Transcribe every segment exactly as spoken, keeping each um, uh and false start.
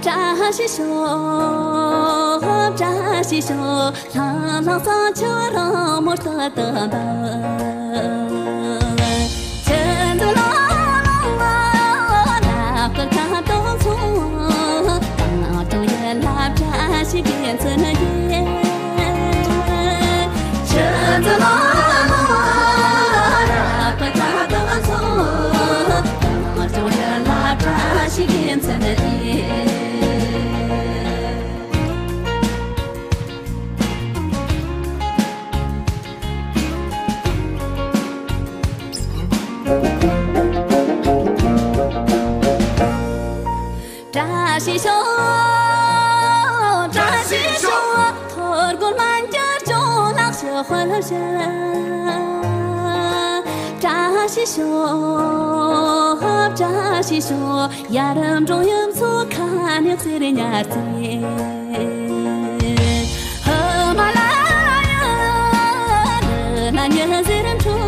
བཀྲ་ཤིས་ཤོག་བཀྲ་ཤིས་ཤོག་ལྷང་ལྷང་ས་ཆུ་རང་མོར་ཏུ་ཏུ་འབབ། ཆུ་འཛིན་ལ་ལ་ལ་ལ་ཀུ་ཁ་ཏོག་ཚོ། ཏང་ཏང་ཡ་ལ་བཀྲ་ཤིས་དགེ་མཚན་ཡིན། ཆུ་འཛིན་ལ་ལ་ལ་ཀུ་ཁ་ཏོག་ཚོ། ཏང་ཏང་ཡ་ལ་བཀྲ་ཤིས་དགེ་མཚན་ཡིན། བཀྲ་ཤིས་ཤོག་བཀྲ་ཤིས་ཤོག་ཐོར་གོན་མ་འགྱུར་ཅུང་ལག་ཤི་དཔལ་ཤ། བཀྲ་ཤིས་ཤོག་བཀྲ་ཤིས་ཤོག་ཡར་འབྲོང་ཡུམ་ཚོ་ཁ་ནས་གསེར་ཉར་ཚེ། ཧི་མ་ལ་ཡ་ལ་ཉི་ཟེར་འཕྲོ།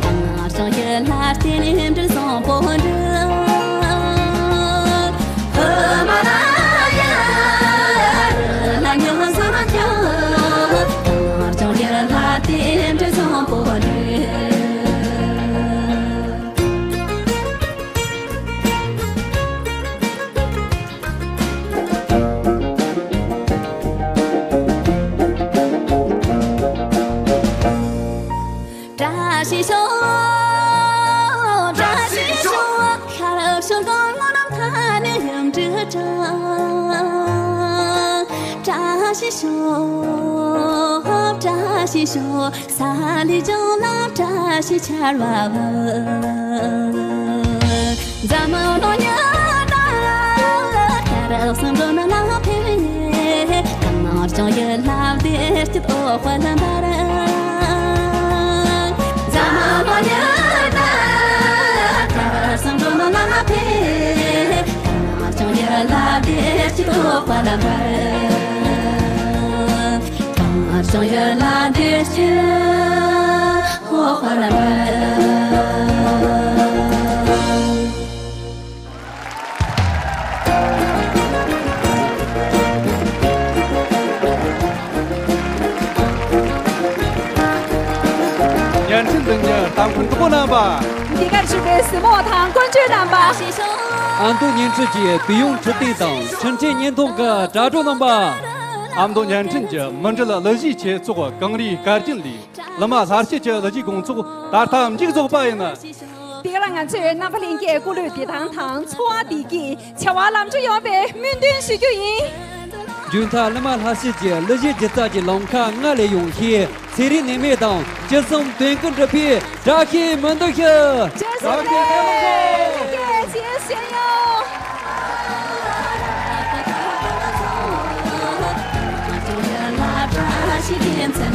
དང་ཞང་ཡི་ལ་རྟེན་འབྲེལ་བཟང་པོ་འདྲ། ཧི་མ་ལ་ཡ་ལ་ཉི་ཟེར་འཕྲོ། དང་ཞང་ཡི་ལ་རྟེན་འབྲེལ་བཟང་པོ་འདྲ། བཀྲ་ཤིས་ཤོག་བཀྲ་ཤིས་ཤོག་ཤར་ཕྱོགས་སྒང་ལ་ནམ་མཁའ་ནས་ཡུམ་འབྲི་གྲང་། བཀྲ་ཤིས་ཤོག་བཀྲ་ཤིས་ཤོག་ས་ལི་ལྗོངས་ལ་བཀྲ་ཤིས་ཆར་བ་བབས། འཛམ་གླིང་ཉི་ཟླ་དཀར་གསུམ་འགྲོ་ན་ལ་ཕེབས། ཀ་ནོར་ཅང་ཡི་ལ་བདེ་སྐྱིད་འོ་དཔལ་འབར། འཛམ་གླིང་ཉི་ཟླ་དཀར་གསུམ་འགྲོ་ན་ལ་ཕེབས། ཀ་ནོར་ཅང་ཡི་ལ་བདེ་སྐྱིད་འོ་དཔལ་འབར། ཀ་ནོར་ཅང་ཡི་ལ་བདེ་སྐྱིད་འོ་དཔལ་འབར། བརྙན་འཕྲིན་འདི་ཉིད་ལྟ་མཁན་གྲོགས་པོ་རྣམ་པ། འདི་གར་བཞུགས་པའི་གཟིགས་མོ་དང་ཀུན་སྤྱོད་རྣམ་པ། ཨ་མདོ་བརྙན་འཕྲིན་གྱི་སྤུས་ཡོན་འཕྲོད་བསྟེན་དང་འཕྲིན་ཕྲན་བརྙན་ཐུང་གི་དྲ་གྲོགས་རྣམ་པ། ཨ་མདོ་བརྙན་འཕྲིན་གྱི་མི་འབྲེལ་གླུ་གཞས་ཆེད་ཚོགས་གངས་རིའི་སྐར་རྒྱན་ལས། ལི་མ་ལྷ་སྐྱིད་ཀྱི་གླུ་གཞས་དགོང་ཚོགས་ད་ལྟ་མཇུག་རྫོགས་པ་ཡིན། དེ་ག་ལ་ང་ཚོས་རྣམ་པ་ལྷན་རྒྱས་སྐུ་ལུས་བདེ་ཐང་དང་འཚོ་བ་བདེ་སྐྱིད་བྱ་བ་ལམ་འགྲོ་ཡོང་བའི་སྨོན་འདུན་ཞུ་རྒྱུ་ཡིན། མཇུག་མཐར་ལི་མ་ལྷ་སྐྱིད་ཀྱི་གླུ་གཞས་སྒྱུ་རྩལ་གྱི་ལམ་ཁ་སྔར་ལས་ཡངས་ཤིང་ཚེ་རིང་ནད་མེད་དང་སྤྱི་གསུམ་དོན་ཀུན་འགྲུབ་པའི་བཀྲ་ཤིས་སྨོན་འདུན་ཞུ། བཀྲ་ཤིས་བདེ་ལེགས། ལྷན་རྒྱས་ཞེས་ཞུ་ཡོད།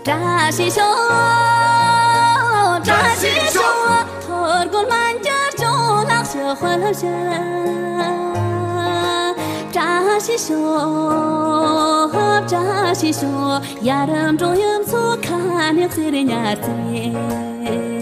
བཀྲ་ཤིས་ཤོག་བཀྲ་ཤིས་ཤོག་ཐོར་གོན་མ་འགྱུར་ཅུང་ལག་ཤི་དཔལ་ཤ། བཀྲ་ཤིས་ཤོག་བཀྲ་ཤིས་ཤོག་ཡར་འབྲོང་ཡུམ་ཚོ་ཁ་ནས་གསེར་ཉར་ཚེ།